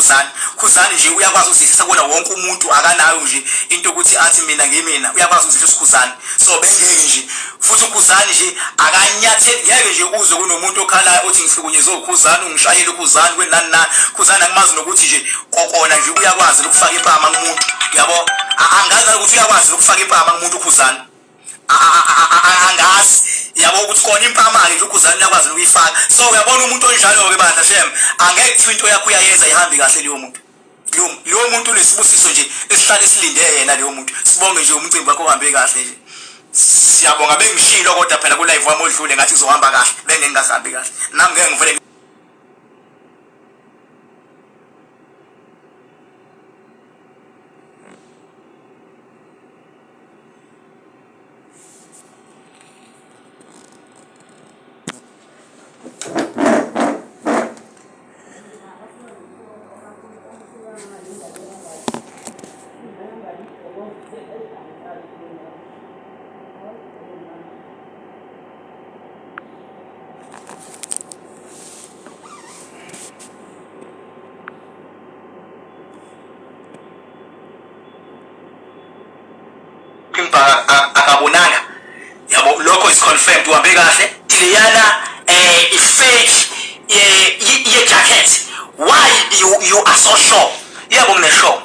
uKhuzani. Khuzani nje uyakwazi ukuzehlisa kuwona wonke umuntu, akanayo nje into yokuthi athi mina ngimina, uyakwazi ukuzehlisa uKhuzani. So bengeke nje futhi uKhuzani nje akanyatheli, ngeke nje uzwe kunomuntu okhalayo othi ngihlukunyezwe uKhuzani, ungishayele uKhuzani kwenani nani. Khuzani akumazi nokuthi nje kokona nje uyakwazi ukufaka impama kumuntu, yabo. Angazi ukuthi uyakwazi ukufaka impama kumuntu uKhuzani. Angazi yabo ukuthi kona impama-ke nje ukhuzani uyakwazi ukuyifaka. So uyabona umuntu onjalo-ke bandla shem, angeke kuthiwa into yakho uyayenza ihambe kahle leyo muntu. Leyo muntu unesibusiso nje esihlale silinde yena leyo muntu. Sibonge nje umcimbi wakho uhambe kahle nje, siyabonga. Bengishilo kodwa phela ku-live wami odlule ngathi kuzohamba kahle, bengeke ngingahambi kahle nami, ngeke ngivele. Impa akabonanga, yabo, lokho is confirmed, uhambe kahle. Leyana i-fake ye jacket, why you are so sure? Yebo, ngine sure,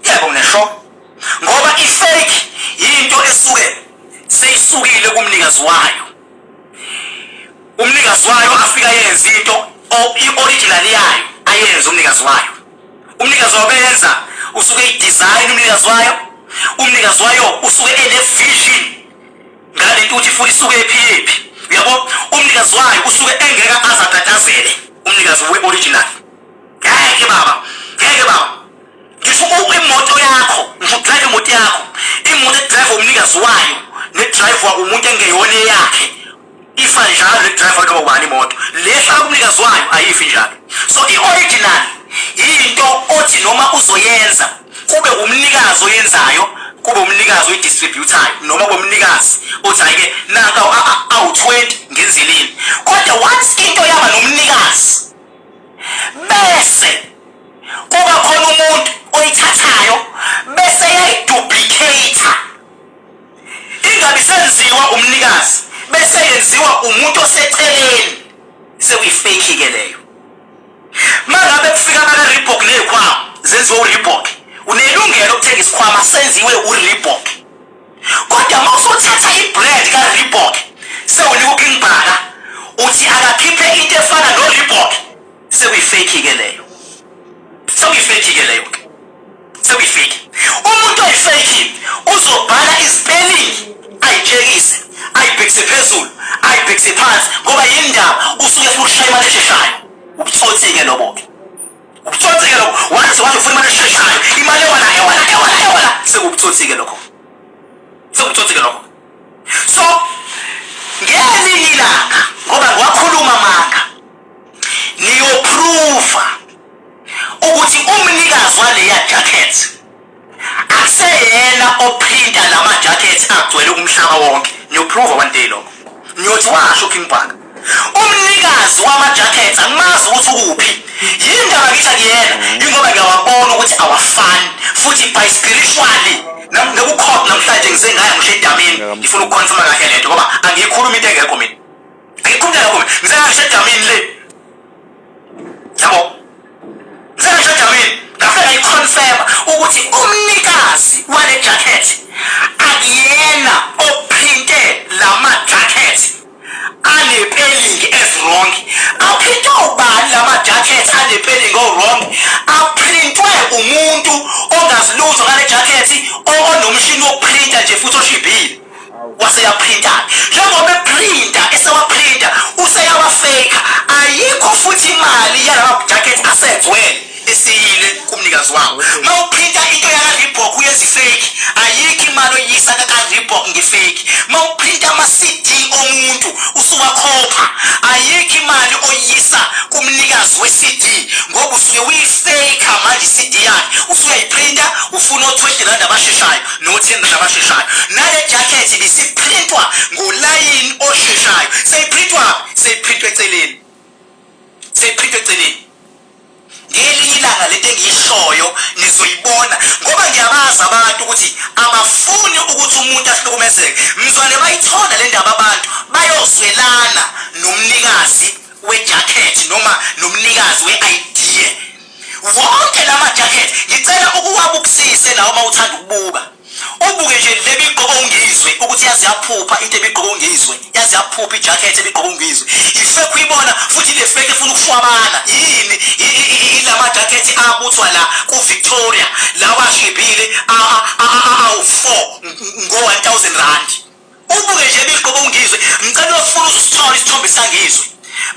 yebo, ngine sure, ngoba i-fake yinto esuke seyisukile kumnikazi wayo. Umnikazi wayo afika yenza into i-original yayo, ayenze umnikazi wayo. Umnikazi wayo beyenza, usuke i-design umnikazi wayo. Umnikazi wayo usuke ene-vision ngalento ukuthi futhi isuke ephi yephi, uyabo. Umnikazi wayo usuke engeke azatatazele, umnikazi we-original. Ngeke baba, ngeke baba. Ngisho imoto yakho, ngisho udrive imoto yakho, imoto edrive umnikazi wayo nedrive umuntu engeyona eyakhe ifa njalo. Le driver noma ubani, imoto le hlala kumnikazi wayo ayifi njalo. So i-original yinto othi noma uzoyenza kube umnikazi oyenzayo, kube umnikazi oyidistributayo, noma kube umnikazi othi hhayi-ke nanka awu-20 ngenzeleni. Kodwa once into yaba nomnikazi, bese kuba khona umuntu oyithathayo bese yayiduplicate, ingabi senziwa umnikazi, bese yenziwa umuntu oseceleni, sekuyifake-ke leyo. Mangabe kufika abaka-Reebok ney'khwama zenziwe u-Reebok, unelungelo lokuthenga isikhwama senziwe u-Reebok. Kodwa uma usuthatha i-brand ka-Reebok sewunika uKing Bhaka uthi akakhiphe into efana no-Reebok, sekuyifake-ke leyo, sekuyifake-ke leyo ke, sekuyifake. Umuntu oyifake uzobhala ispelling, ayitshekise, ayibhekise phezulu, ayibhekise phansi, ngoba yindaba usuke efuna ukushaya imali esheshayo. Ubutsotsi-ke lobo-ke, ubutsotsi-ke lobo. Waze wathi ufuna imali esheshayo, imali ewala ewala ewala ewala, sekubutsotsi-ke lokho, sekubutsotsi-ke lokho. So ngelinye ilanga, ngoba ngiwakhuluma amanga, niyoprova ukuthi umnikazi waleya jacket akuseyena oprinta lama jackets agcwele umhlaba wonke. Niyoprova one day lokho, niyothi washo King Bhaka, umnikazi wama jackets angimazi ukuthi ukuphi. Yindaba ngithi akuyena, ingoba ngiyawabona ukuthi awafani, futhi by spiritually ngekukhona namhlanje ngisengaya ngisho edamini, ngifuna ukuconfirma kahle lento, ngoba angiyikhuluma into engekho mina, angiyikhuluma into engekho mina. Ngisengaya ngisho edamini le, yabo, ngisengaya ngisho edamini, ngafike ngayiconfirma ukuthi umnikazi wale jacket akuyena oprinte lama jacket anespelling ezi-wrong. Aprintwe ubani lama jackets anespelling o-wrong? Aprintwe umuntu ongazi lutho ngale jacket, onomshini wokuprinta nje futhi oshibhile, waseyaprinta. Njengoba eprinta, esewaprinta, useyawafaka. Ayikho futhi imali yalama jackets asegcwele esiyile kumnikazi wawo. Uma uprinta into yaka-Reebok uyenza ifake, ayikho imali oyisa kaka-Reebok ngefake. Uma uprinta ama-CD omuntu usuwakhopha, ayikho imali oyisa kumnikazi we-CD, ngoba usuke uyifaka manje i-CD yakhe, usuyayiprinta, ufuna o-20 rand abasheshayo no-10 rand abasheshayo. Nale jacket ibisiprintwa ngolayini osheshayo, seyiprintwa, seyiprintwa eceleni, seyiprintwa eceleni. Ngelinye ilanga lento engiyishoyo nizoyibona ngoba ngiyabazi abantu ukuthi abafuni ukuthi umuntu ahlukumezeke. Mzwane bayithola le ndaba abantu bayozwelana nomnikazi wejacket noma nomnikazi we-idea. Wonke la majacket ngicela ukuwabukisise lawo uma uthanda ukubuka. Ubuke nje le bigqoko ungizwe ukuthi yaze yaphupha into ebigqoko ungizwe. Yaze yaphupha ijacket ebigqoko ungizwe. Ifekhu uyibona futhi le fake efuna ukushwabana. Yini ilama jacket abuthwa la ku Victoria lawa ashibhile awu-4 ngo 1000 rand. Ubuke nje ebigqoko ungizwe. Ngicela uyofuna uzusithola isithombe sangizwe.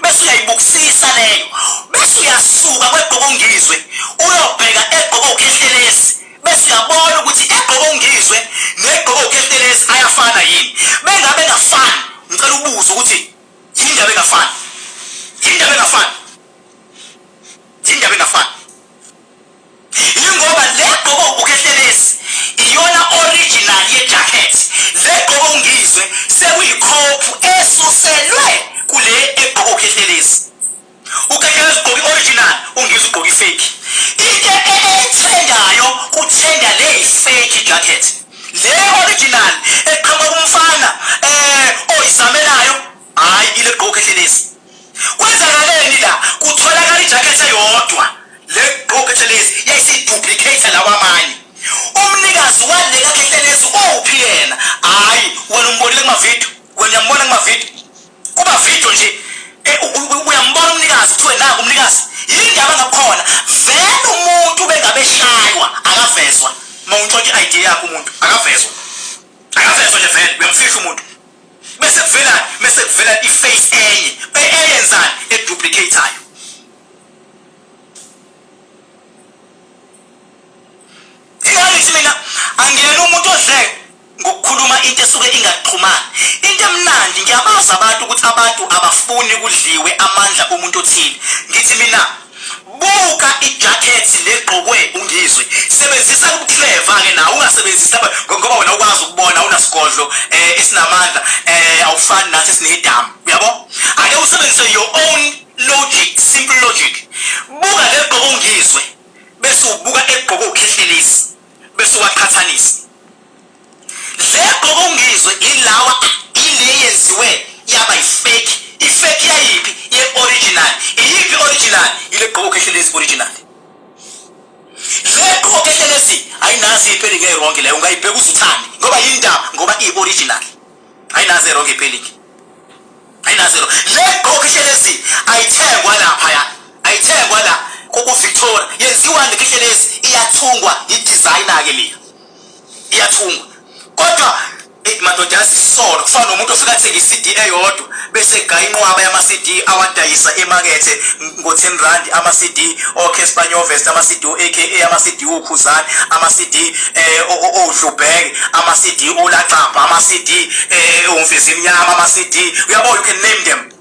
Bese uyayibukisisa leyo. Bese uyasuka kwegqoko ungizwe uyobheka egqoko ukhehlelezi. Bese uyabona ukuthi egqoko ungizwe negqoko ukhehlelezi ayafana yini. Bengabe engafani, ngicela ubuze ukuthi yini indaba engafani? Yini indaba engafani? Yini indaba engafani? Yingoba le gqoko uKhehlelezi iyona original ye jacket. Le gqoko ungizwe sekuyikhophu esuselwe kule egqoko uKhehlelezi. UKhehlelezi ugqoka i-original, ungizwe ugqoka i-fake. Into ethendayo kuthenda le fake jacket. Le original eqhamuka kumfana oyizamelayo, hayi ile gqoka uKhehlelezi. Kwenzakaleni la? Kutholakala ijacket eyodwa le gqoka Khehlelezi yayisiyiduplicate lawa amanye. Umnikazi wale kaKhehlelezi uphi yena? Hayi wena umbonile kuma video, wena uyambona kuma video, kuba video nje uyambona umnikazi, kuthiwe nangu umnikazi. Yini indaba ngakhona? Vele umuntu bengabe eshaywa akavezwa. Uma untshontsha i-idea yakho umuntu akavezwa, akavezwa nje vele uyamfihla umuntu. Bese kuvela bese kuvela i-face enye eyenzani eduplicate-ayo. Ingane ngithi mina angiyena umuntu odle ngokukhuluma into esuke ingaxhumani. Into emnandi ngiyabazi abantu ukuthi abantu abafuni kudliwe amandla omuntu othile. Ngithi mina buka ijacket legqokwe ungizwe. Sebenzisa ubuclever ke nawe, ungasebenzisi lapha ngoba wena ukwazi ukubona unasigodlo esinamandla awufani nathi esinedamu. Uyabo? Ake usebenzise your own logic, simple logic. Buka legqoko ungizwe bese ubuka egqoko ukhehlelezi bese uwaqhathanisa. Le gqoko ungizwe ilawa ile yenziwe yaba ifake. Ifake yayiphi? Ye original. Iyiphi original? Ile gqoko ukhehlelezi original. Le gqoko ukhehlelezi ayinazi ipelingi eyirongi leyo, ungayibheka uzuthande ngoba yindaba, ngoba iyi original. Ayinazi erongi ipelingi. Ayinazi ero. Le gqoko ukhehlelezi ayithengwa lapha ya. Ayithengwa la ku Victoria. Yenziwa nekhehlelezi iyathungwa i-designer ke leya. Iyathungwa. Kodwa madoda yazi isono kufana nomuntu ofika athenge i-CD eyodwa bese egaya inqwaba yama-CD awadayisa emakethe ngo-10 rand, ama-CD oCasper Nyovest, ama-CD o-AKA, ama-CD oKhuzani, ama-CD oDlubheke, ama-CD oLaxabha, ama-CD oMfezi Mnyama, ama-CD uyabo, you can name them,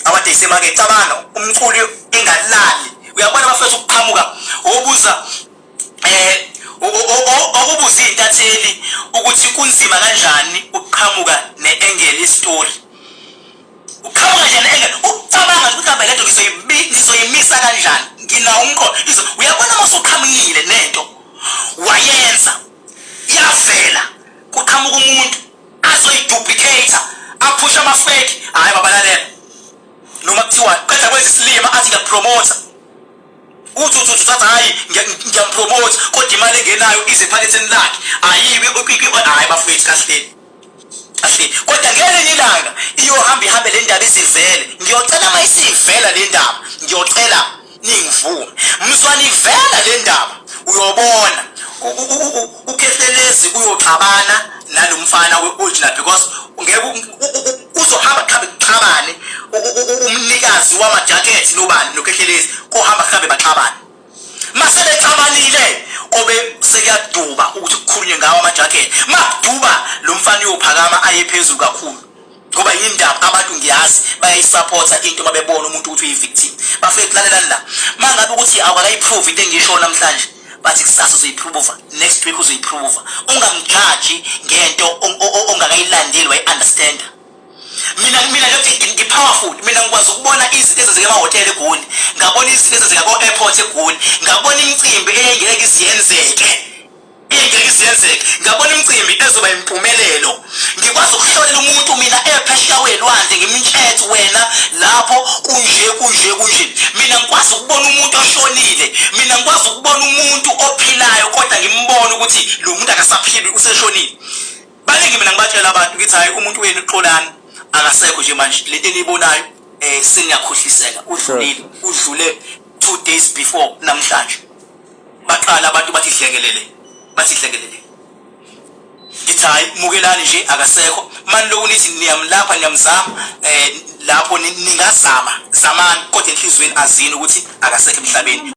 awadayisa emakethe. Cabanga umculi engalali, uyabona bafethu ukuqhamuka obuza okubuza intatheli ukuthi kunzima kanjani ukuqhamuka ne-angle yestory. Uqhamuka nje ne-angle, ukucabanga ukuthi kambe lento ngizoyimisa kanjani, nginawo umqondo. Uyabona uma usuqhamukile nento wayenza yavela, kuqhamuka umuntu azoyiduplicate aphusha ama-fake. Hhayi babalalela, noma kuthiwa qeda kwenza isilima athi ngiyapromotha, uthi uthi uthi hayi ngiyampromotha, kodwa imali engenayo ize ephaketheni lakhe ayibi. Hhayi bafowethu, kahleni kahleni. Kodwa ngelinye ilanga iyohamba ihambe le ndaba izivele. Ngiyocela uma isivela le ndaba, ngiyocela ningivume mzwana ivela le ndaba, uyobona uKhehlelezi uyoxabana nalomfana we-original because ngeke uzohamba kuhambe kuxabane umnikazi wamajakethi nobani noKhehlelezi, kohamba kuhambe baxabane. Mase bexabanile kobe sekuyaduba ukuthi kukhulunywe ngawo amajakethi. Makuduba lo mfana uyophakama aye phezulu kakhulu ngoba yindaba abantu ngiyazi bayayisupporta into uma bebona umuntu ukuthi uyi-victim. Bafike kulalelani la, uma ngabe ukuthi awukakayiprove into engisho namhlanje, bathi kusasa uzoyiprova, next week uzoyiprova. Ungangijaji ngento ongakayilandeli wayi-understanda. Mina mina nje ngi-powerful. Mina ngikwazi ukubona izinto ezenzeka emahhotela eGoli, ngabona izinto ezenzeka ko-airport eGoli, ngabona imicimbi eyayingeke iziyenzeke, eyayingeke iziyenzeke, ngabona imicimbi ezoba impumelelo. Ngikwazi ukuhlolela umuntu mina ephesheya kwelwandle, ngimtshethe wena lapho kunje kunje kunje. Mina ngikwazi ukubona umuntu oshonile, mina ngikwazi ukubona umuntu ophilayo kodwa ngimbone ukuthi lo muntu akasaphili, useshonile. Baningi mina ngibatshela abantu ngithi hhayi, umuntu wenu uXolani akasekho nje manje, lento eniyibonayo seniyakhohliseka, udlulile, udlule 2 days before namhlanje. Baqala abantu bathi hlekelele, bathi hlekelele. Ngithi hhayi, mukelani nje akasekho. Mani lokhu nithi niyamlapha, niyamzama, lapho ningazama, zamani, kodwa enhliziyweni azini ukuthi akasekho emhlabeni.